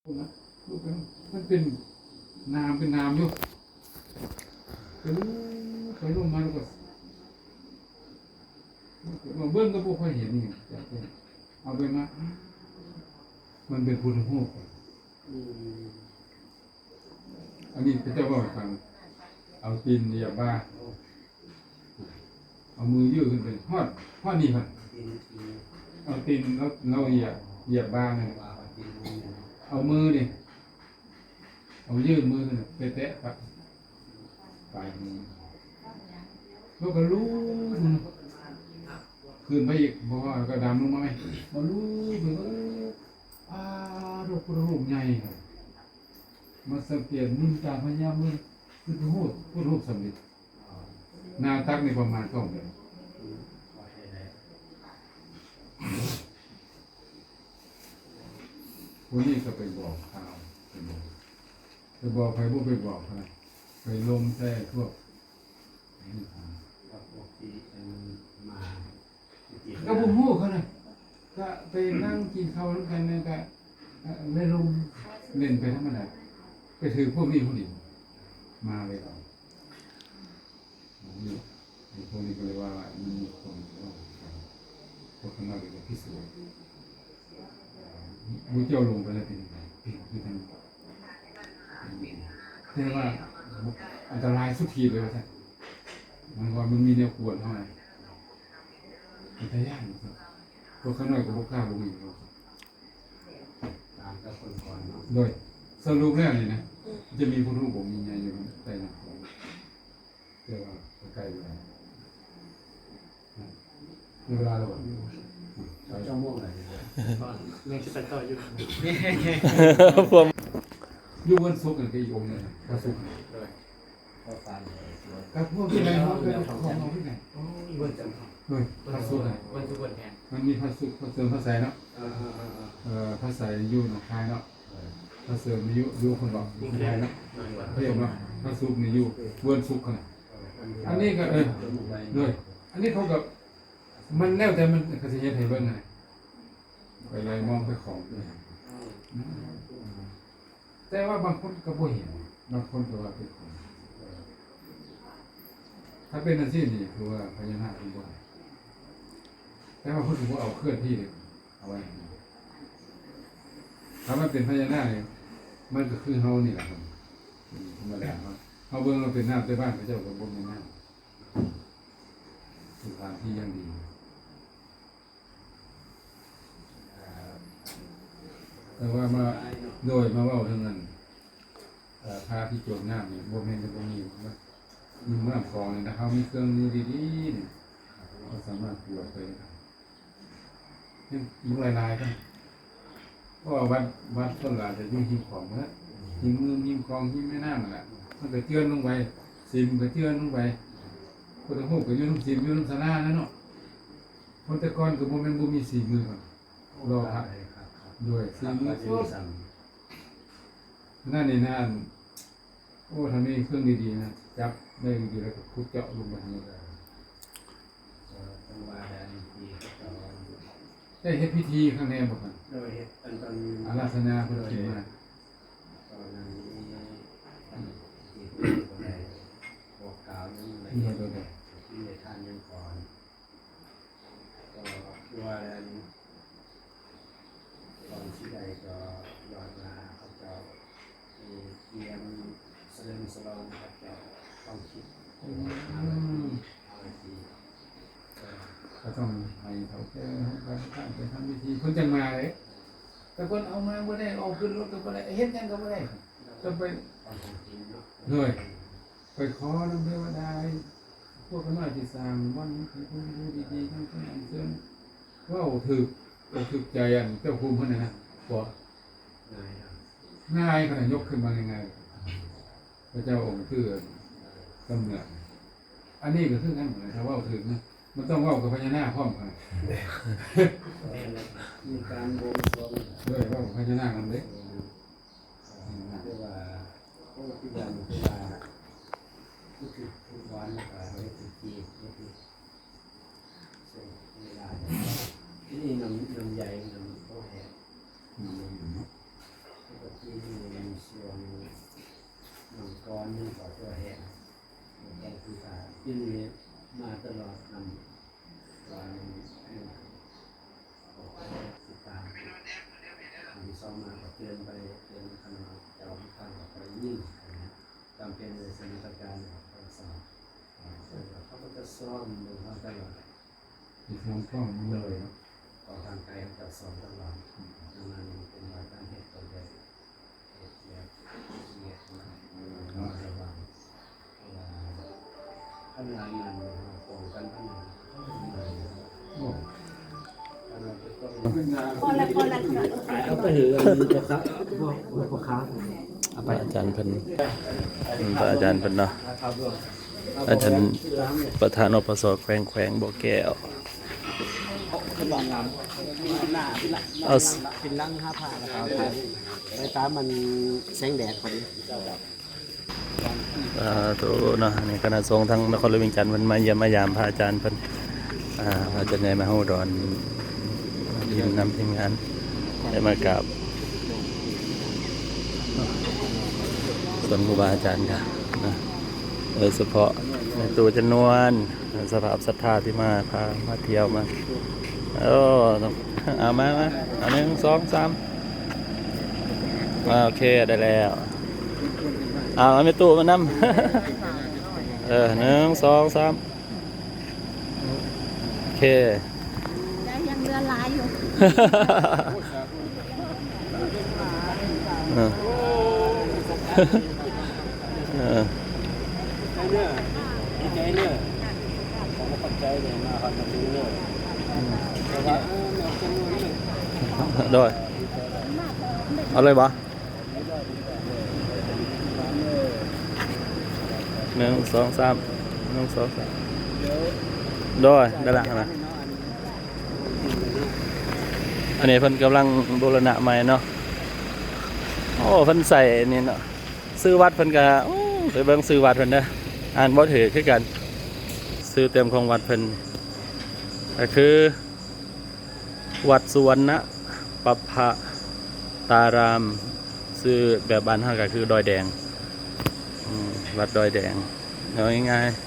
ມັນເປັນນາມ ເປັນນາມຢູ່ ໄປລົງມາ ແລ້ວກໍມາເບິ່ງກໍບໍ່ຄ່ອຍເຫັນຫຍັງ ເອົາໄປມາ ມັນເປັນພຸດທະຮູບ. ອັນນີ້ເຂົາເຈົ້າເວົ້າໃຫ້ຟັງ ເອົາຕີນຢຽບບ່າ ເອົາມືຍື່ນຂຶ້ນໄປຮອດ ຮອດນີ້ພຸ້ນ ເອົາຕີນລາວ ລາວຢຽບ ຢຽບບ່ານັ້ນ ເອົາມືນີ້ ເອົາຍື່ນມືຂຶ້ນໄປແຕະປາຍມື ແລ້ວກໍລູບຂຶ້ນໄປອີກ ບໍ່ ແລ້ວກໍດຳລົງມາໃໝ່ ມາລູບ ເອີ ອາ ດອກພຸດທະຮູບໃຫຍ່ ມາສັງເກດ ນິນຕາພະຍາເມືອງ ພຸດທະຮູບ ພຸດທະຮູບສຳລິດ ໜ້າຕັກນີ້ປະມານສອງແບບ. ຜູ້ນີ້ກໍໄປບອກຂ່າວ ໄປບອກ ໄປບອກໃຜ ບໍ່ໄປບອກໃຜ ໄປລົມໃສ່ພວກ ກໍບໍ່ຮູ້ເຂົານະ ກະໄປນັ່ງກິນເຂົ້ານຳກັນ ແລ້ວກະ ເອີ ໄດ້ລົມຫຼິ້ນໄປທຳມະດາ ໄປຖືກພວກນີ້ພໍດີ ມາເລີຍ ພວກນີ້ກໍເລີຍວ່າມັນມີຄວາມ ພວກຂ້ານ້ອຍກໍພິສູດ ໝູ່ເຈົ້າລົງໄປແລ້ວເປັນຈັ່ງໃດ ເປັນຄືຈັ່ງ ແຕ່ວ່າອັນຕະລາຍສຸດຂີດເລີຍວ່າຊັ້ນ ໝາຍຄວາມວ່າມັນມີແນວກວນເຮົານະ ເປັນຕາຢ້ານວ່າຊັ້ນ ພວກຂ້ານ້ອຍກໍບໍ່ກ້າລົງອີກວ່າຊັ້ນ ຕາມກັບຄົນກ່ອນເນາະ ໂດຍສະຫຼຸບແລ້ວນີ້ນະ ຈະມີພຸດທະຮູບອົງໃຫຍ່ໆຢູ່ໃຕ້ນ້ຳຂອງ ແຕ່ວ່າໄປໄກບໍ່ໄດ້ ມີເວລາແລ້ວບໍ່? ເຈົ້າໂມງແລ້ວ ຍັງຊິໄປຕໍ່ຢູ່ ຢູ່ວັນສຸກນັ້ນກໍອີກອົງໜຶ່ງ ພະສຸກ ໂດຍ ກໍພວກທີ່ໄດ້ຮອດກໍຂອງເຮົາຄືກັນ ໂອ້ຍ ເອີ ພະສຸກ ວັນສຸກ ວັນແຮງ ມັນມີພະສຸກ ພະເສີມ ພະໄຊເນາະ ເອີ ພະໄຊຢູ່ໜອງຄາຍເນາະ ພະເສີມນີ້ຢູ່ ຢູ່ພຸ້ນເບາະ ຢູ່ໄທເນາະ ພະເອີມເນາະ ພະສຸກນີ້ຢູ່ເວີນສຸກຫັ້ນນະ ອັນນີ້ກໍ ເອີ ໂດຍ ອັນນີ້ເຂົາກໍ ມັນແລ້ວແຕ່ມັນ ເຂົາຊິເຮັດໃຫ້ເບິ່ງຫັ້ນນະ ໄປໄລ່ມອງໄປຂອງ ແຕ່ວ່າບາງຄົນກໍບໍ່ເຫັນ ບາງຄົນກໍວ່າເປັນຂອງ ຖ້າເປັນຈັ່ງຊີ້ນີ້ ຄືວ່າພະຍານາກເພິ່ນບໍ່ໃຫ້ ແຕ່ວ່າເພິ່ນກໍບໍ່ເອົາເຄື່ອນທີ່ ເອົາໄວ້ ຖ້າມັນເປັນພະຍານາກນີ້ ມັນກໍຄືເຮົານີ້ແຫຼະ ທຳມະດາເນາະ ເຮົາເບິ່ງວ່າເປັນນ້ຳ ແຕ່ບ້ານເຂົາເຈົ້າກໍບໍ່ແມ່ນນ້ຳ ສະຖານທີ່ຢ່າງດີ ແຕ່ວ່າມາ ໂດຍມາເວົ້າເຖິງອັນ ເອີ ພະທີ່ຈົມນ້ຳນີ້ ບໍ່ແມ່ນຈະບໍ່ມີ ຢູ່ນ້ຳຂອງນີ້ນະ ເຮົາມີເຄື່ອງມືດີໆນີ້ ເຮົາສາມາດກວດໄປ ຍັງມີຫຼາຍໆ ເພາະວ່າວັດ ວັດສ່ວນຫຼາຍຈະຢູ່ຮິມຂອງເນາະ ຮິມແມ່ນ້ຳຫັ້ນແຫຼະ ມັນກະເຈື່ອນລົງໄປ ສິມກະເຈື່ອນລົງໄປ ພຸດທະຮູບກະຢູ່ນຳສິມ ຢູ່ນຳສາລານັ້ນເນາະ ຄົນແຕ່ກ່ອນກະບໍ່ແມ່ນບໍ່ມີສີມື ລໍພະ ໂດຍສີມືສົດ ນັ້ນນີ້ນະ ໂອ້ ຖ້າມີເຄື່ອງດີໆນະ ຈັບໄດ້ດີໆ ແລ້ວກໍຂຸດເຈາະລົງໄປຫັ້ນ ໄດ້ເຮັດພິທີຄັ້ງແນ່ບໍ່? ໂດຍເຮັດ ອັນຕອນອາລາທະນາເພິ່ນຂຶ້ນມາ ຕອນນັ້ນມີອັນທີ່ເພິ່ນໄດ້ບອກກ່າວຫຍັງລະອຽດ ໂດຍໆ ກິນໄດ້ທານຫຍັງກ່ອນ ກໍຄືວ່ານັ້ນ ກ່ອນຊິໄດ້ກໍຍ້ອນວ່າເຂົາເຈົ້າໄດ້ກຽມສະເຫຼີມສະຫຼອງເຂົາເຈົ້າຄວາມຄິດ ອືມ ເອີ ກໍຕ້ອງໃຫ້ເຖົ້າແກ່ເຮົາໄປ ໄປທຳພິທີ ເພິ່ນຈັ່ງມາເດ້ ແຕ່ເພິ່ນເອົາມາບໍ່ໄດ້ ເອົາຂຶ້ນລົດກໍບໍ່ໄດ້ ເຮັດຫຍັງກໍບໍ່ໄດ້ ຕ້ອງໄປ ໂດຍ ໄປຂໍນຳເທວະດາ ພວກຂ້ານ້ອຍທີ່ສ້າງວັນໃຫ້ເພິ່ນຢູ່ດີໆ ທັງເພິ່ນອັນເຊີນ ເວົ້າຖືກອົກຖືກໃຈອັນເຈົ້າພູມເພິ່ນຫັ້ນນະ ກໍງ່າຍຂະໜາດ ຍົກຂຶ້ນມາງ່າຍໆ ພະເຈົ້າອົງຕື້ຕຳເໜືອ ອັນນີ້ກໍຄືກັນ ຖ້າເວົ້າຖືກນະ ມັນຕ້ອງເວົ້າກັບພະຍານາກພ້ອມກັນ ແມ່ນແຫຼະ ມີການບວງສວງ ໂດຍ ເວົ້າກັບພະຍານາກນຳເດ້ ແມ່ນ ແຕ່ວ່າ ໂອ້ ຄືວ່າ ຄືວ່າ ຄືຄືວານລະກະເຮັດຄື ຄື ຄື ເວລາ ທີ່ນີ້ນ້ຳ ນ້ຳໃຫຍ່ ນ້ຳບໍ່ແຫ້ງ ນ້ຳບໍ່ແຫ້ງເນາະ ແລ້ວກໍຄື ທີ່ນີ້ມາຕະຫຼອດນຳ ວ່າຍັງ ຍັງ ກໍຕິດຕາມ ອັນທີ່ສອງມາກໍເຕືອນໄປ ເຕືອນຄະນະເຈົ້າທາງອອກໄປຍິງ ຈຳເປັນໃນສະຖານະການຂອງສາວ ເຂົາກໍຈະສອນເລື່ອງທາງການ ເຮັດງານກ້ອງເລີຍເນາະ ອອກທາງໄກເຂົາເຈົ້າສອນຕະຫຼອດ ອັນນັ້ນເປັນວ່າການເຮັດຕົວແບບ ພະອາຈານເພິ່ນ ອືມ ພະອາຈານເພິ່ນເນາະ ອາຈານປະທານ ອປສ ແຂວງ ແຂວງບໍ່ແກ້ວ ເອົາ ເປັນຫຼັງຫາພະ ແລ້ວກໍໄປຕາມມັນແສງແດດພໍດີ. ສາທຸເນາະ ອັນນີ້ຄະນະສົງທາງນະຄອນຫຼວງວຽງຈັນ ເພິ່ນມາຢ້ຽມມາຢາມພະອາຈານເພິ່ນ ອ່າ ພະອາຈານໃຫຍ່ມະໂຫດອນ ມາກິນນຳທີມງານ ໄດ້ມາກາບເນາະ ສ່ວນຄູບາອາຈານກະນະ ໂດຍສະເພາະແມ່ຕູ້ຈຳນວນ ສະພາບສັດທາທີ່ມາ ພາມາທ່ຽວມາ ໂອ້ ເອົາມາ ມາ ເອົາ ໜຶ່ງ ສອງ ສາມ ອ່າ ໂອເຄ ໄດ້ແລ້ວ ເອົາ ເອົາແມ່ຕູ້ມານຳ ເອີ ໜຶ່ງ ສອງ ສາມ ໂອເຄ ໄດ້ ຍັງເຫຼືອຫຼາຍຢູ່ ເອີ ເອີ ໂດຍ ເອົາເລີຍບໍ່? ໜຶ່ງ ສອງ ສາມ ໜຶ່ງ ສອງ ສາມ ໂດຍ ໄດ້ລະນະ ອັນນີ້ເພິ່ນກຳລັງບູລະນະໃໝ່ເນາະ ໂອ້ ເພິ່ນໃສ່ອັນນີ້ເນາະ ຊື່ວັດເພິ່ນກະ ໂອ້ ໄປເບິ່ງຊື່ວັດເພິ່ນເດີ ອ່ານບໍ່ຖືກຄືກັນ ຊື່ເຕັມຂອງວັດເພິ່ນ ກະຄື ວັດສຸວັນນະປະພະຕາລາມ ຊື່ແບບບ້ານເຮົາກໍຄືດອຍແດງ ອືມ ວັດດອຍແດງ ເອົາງ່າຍໆ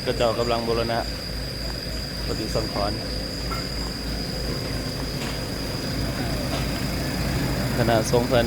ເຂົາເຈົ້າກຳລັງບູລະນະປະຕິສັງຂອນ ຄະນະສົງເພິ່ນ